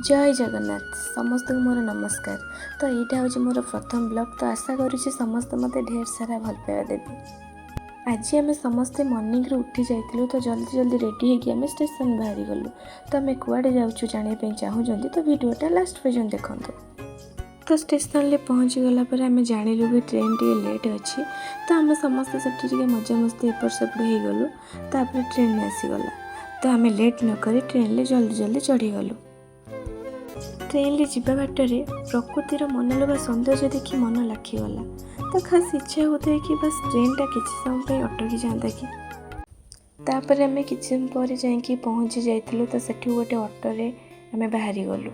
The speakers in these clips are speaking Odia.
ଜୟ ଜଗନ୍ନାଥ। ସମସ୍ତଙ୍କୁ ମୋର ନମସ୍କାର। ତ ଏଇଟା ହେଉଛି ମୋର ପ୍ରଥମ ବ୍ଲଗ୍। ତ ଆଶା କରୁଛି ସମସ୍ତେ ମୋତେ ଢେର ସାରା ଭଲ ପାଇବା ଦେବେ। ଆଜି ଆମେ ସମସ୍ତେ ମର୍ଣ୍ଣିଂରୁ ଉଠି ଯାଇଥିଲୁ। ତ ଜଲ୍ଦି ଜଲ୍ଦି ରେଡ଼ି ହେଇକି ଆମେ ଷ୍ଟେସନ୍ ବାହାରି ଗଲୁ। ତ ଆମେ କୁଆଡ଼େ ଯାଉଛୁ ଜାଣିବା ପାଇଁ ଚାହୁଁଛନ୍ତି, ତ ଭିଡ଼ିଓଟା ଲାଷ୍ଟ ପର୍ଯ୍ୟନ୍ତ ଦେଖନ୍ତୁ। ତ ଷ୍ଟେସନରେ ପହଞ୍ଚିଗଲା ପରେ ଆମେ ଜାଣିଲୁ କି ଟ୍ରେନ୍ ଟିକେ ଲେଟ୍ ଅଛି। ତ ଆମେ ସମସ୍ତେ ସେଠି ଟିକେ ମଜାମସ୍ତି ଏପଟ ସେପଟ ହେଇଗଲୁ। ତାପରେ ଟ୍ରେନ୍ ଆସିଗଲା। ତ ଆମେ ଲେଟ୍ ନକରି ଟ୍ରେନ୍ରେ ଜଲ୍ଦି ଜଲ୍ଦି ଚଢ଼ିଗଲୁ। ଟ୍ରେନ୍ରେ ଯିବା ବାଟରେ ପ୍ରକୃତିର ମନଲୋଭା ସୌନ୍ଦର୍ଯ୍ୟ ଦେଖି ମନ ଲାଖିଗଲା। ତ ଖାସ୍ ଇଚ୍ଛା ହେଉଥାଏ କି ବାସ୍ ଟ୍ରେନ୍ଟା କିଛି ସମୟ ପାଇଁ ଅଟକି ଯାଆନ୍ତା କି। ତାପରେ ଆମେ କିଛି ସମୟ ପରେ ଯାଇକି ପହଞ୍ଚି ଯାଇଥିଲୁ। ତ ସେଠୁ ଗୋଟେ ଅଟୋରେ ଆମେ ବାହାରି ଗଲୁ।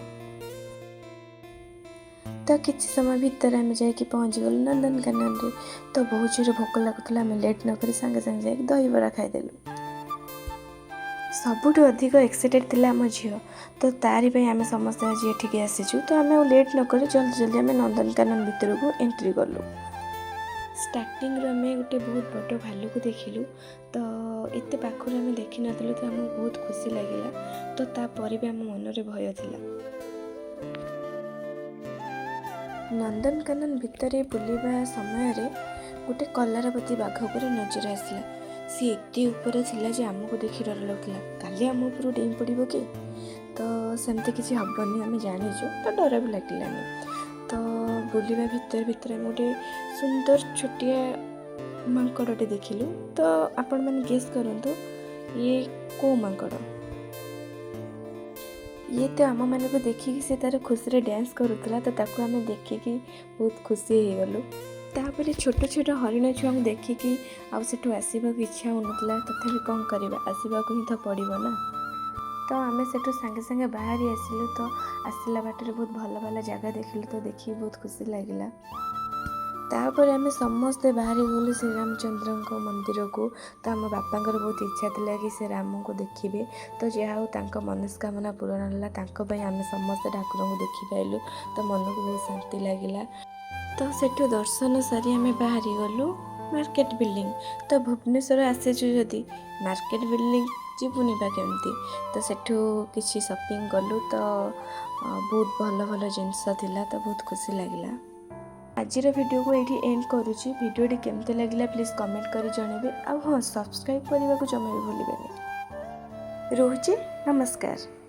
ତ କିଛି ସମୟ ଭିତରେ ଆମେ ଯାଇକି ପହଞ୍ଚିଗଲୁ ନନ୍ଦନକାନନରେ। ତ ବହୁତ ଜୋରେ ଭୋକ ଲାଗୁଥିଲା। ଆମେ ଲେଟ୍ ନକରି ସାଙ୍ଗେ ସାଙ୍ଗେ ଯାଇକି ଦହିବରା ଖାଇଦେଲୁ। ସବୁଠୁ ଅଧିକ ଏକ୍ସାଇଟେଡ଼ ଥିଲା ଆମ ଝିଅ। ତ ତାରି ପାଇଁ ଆମେ ସମସ୍ତେ ଆଜି ଏଠିକି ଆସିଛୁ। ତ ଆମେ ଆଉ ଲେଟ୍ ନକରି ଜଲ୍ଦି ଜଲ୍ଦି ଆମେ ନନ୍ଦନକାନନ ଭିତରକୁ ଏଣ୍ଟ୍ରି କଲୁ। ଷ୍ଟାର୍ଟିଂରୁ ଆମେ ଗୋଟେ ବହୁତ ବଡ଼ ଭାଲୁକୁ ଦେଖିଲୁ। ତ ଏତେ ପାଖରୁ ଆମେ ଦେଖିନଥିଲୁ, ତ ଆମକୁ ବହୁତ ଖୁସି ଲାଗିଲା। ତ ତାପରେ ବି ଆମ ମନରେ ଭୟ ଥିଲା। ନନ୍ଦନକାନନ ଭିତରେ ବୁଲିବା ସମୟରେ ଗୋଟେ କଲାରାପତି ବାଘ ଉପରେ ନଜର ଆସିଲା। ସିଏ ଏତେ ଉପରେ ଥିଲା ଯେ ଆମକୁ ଦେଖି ଡର ଲାଗୁଥିଲା, କାଲି ଆମ ଉପରୁ ଡେଇଁ ପଡ଼ିବ କି। ତ ସେମିତି କିଛି ହେବନି, ଆମେ ଜାଣିଛୁ। ତ ଡର ବି ଲାଗିଲାନି। ତ ବୁଲିବା ଭିତରେ ଭିତରେ ଆମେ ଗୋଟେ ସୁନ୍ଦର ଛୋଟିଆ ମାଙ୍କଡ଼ଟେ ଦେଖିଲୁ। ତ ଆପଣମାନେ ଗେସ୍ କରନ୍ତୁ, ଇଏ କେଉଁ ମାଙ୍କଡ଼? ଇଏ ତ ଆମମାନଙ୍କୁ ଦେଖିକି ସେ ତା'ର ଖୁସିରେ ଡ୍ୟାନ୍ସ କରୁଥିଲା। ତ ତାକୁ ଆମେ ଦେଖିକି ବହୁତ ଖୁସି ହେଇଗଲୁ। ତାପରେ ଛୋଟ ଛୋଟ ହରିଣ ଛୁଆଙ୍କୁ ଦେଖିକି ଆଉ ସେଠୁ ଆସିବାକୁ ଇଚ୍ଛା ହେଉନଥିଲା। ତଥାପି କ'ଣ କରିବା, ଆସିବାକୁ ହିଁ ତ ପଡ଼ିବ ନା। ତ ଆମେ ସେଠୁ ସାଙ୍ଗେ ସାଙ୍ଗେ ବାହାରି ଆସିଲୁ। ତ ଆସିଲା ବାଟରେ ବହୁତ ଭଲ ଭଲ ଜାଗା ଦେଖିଲୁ। ତ ଦେଖିକି ବହୁତ ଖୁସି ଲାଗିଲା। ତାପରେ ଆମେ ସମସ୍ତେ ବାହାରି ଗଲୁ ଶ୍ରୀରାମଚନ୍ଦ୍ରଙ୍କ ମନ୍ଦିରକୁ। ତ ଆମ ବାପାଙ୍କର ବହୁତ ଇଚ୍ଛା ଥିଲା କି ସେ ରାମଙ୍କୁ ଦେଖିବେ। ତ ଯାହା ହଉ, ତାଙ୍କ ମନସ୍କାମନା ପୂରଣ ହେଲା। ତାଙ୍କ ପାଇଁ ଆମେ ସମସ୍ତେ ଠାକୁରଙ୍କୁ ଦେଖିପାଇଲୁ। ତ ମନକୁ ବହୁତ ଶାନ୍ତି ଲାଗିଲା। ତ ସେଠୁ ଦର୍ଶନ ସାରି ଆମେ ବାହାରି ଗଲୁ ମାର୍କେଟ ବିଲ୍ଡିଂ। ତ ଭୁବନେଶ୍ୱର ଆସିଛୁ ଯଦି ମାର୍କେଟ ବିଲ୍ଡିଂ ଯିବୁନି ବା କେମିତି? ତ ସେଠୁ କିଛି ସପିଂ କଲୁ। ତ ବହୁତ ଭଲ ଭଲ ଜିନିଷ ଥିଲା। ତ ବହୁତ ଖୁସି ଲାଗିଲା। ଆଜିର ଭିଡ଼ିଓକୁ ଏଇଠି ଏଣ୍ଡ କରୁଛି। ଭିଡ଼ିଓଟି କେମିତି ଲାଗିଲା, ପ୍ଲିଜ୍ କମେଣ୍ଟ କରି ଜଣାଇବେ। ଆଉ ହଁ, ସବସ୍କ୍ରାଇବ୍ କରିବାକୁ ଜମା ବି ଭୁଲିବେନି। ରହୁଛି, ନମସ୍କାର।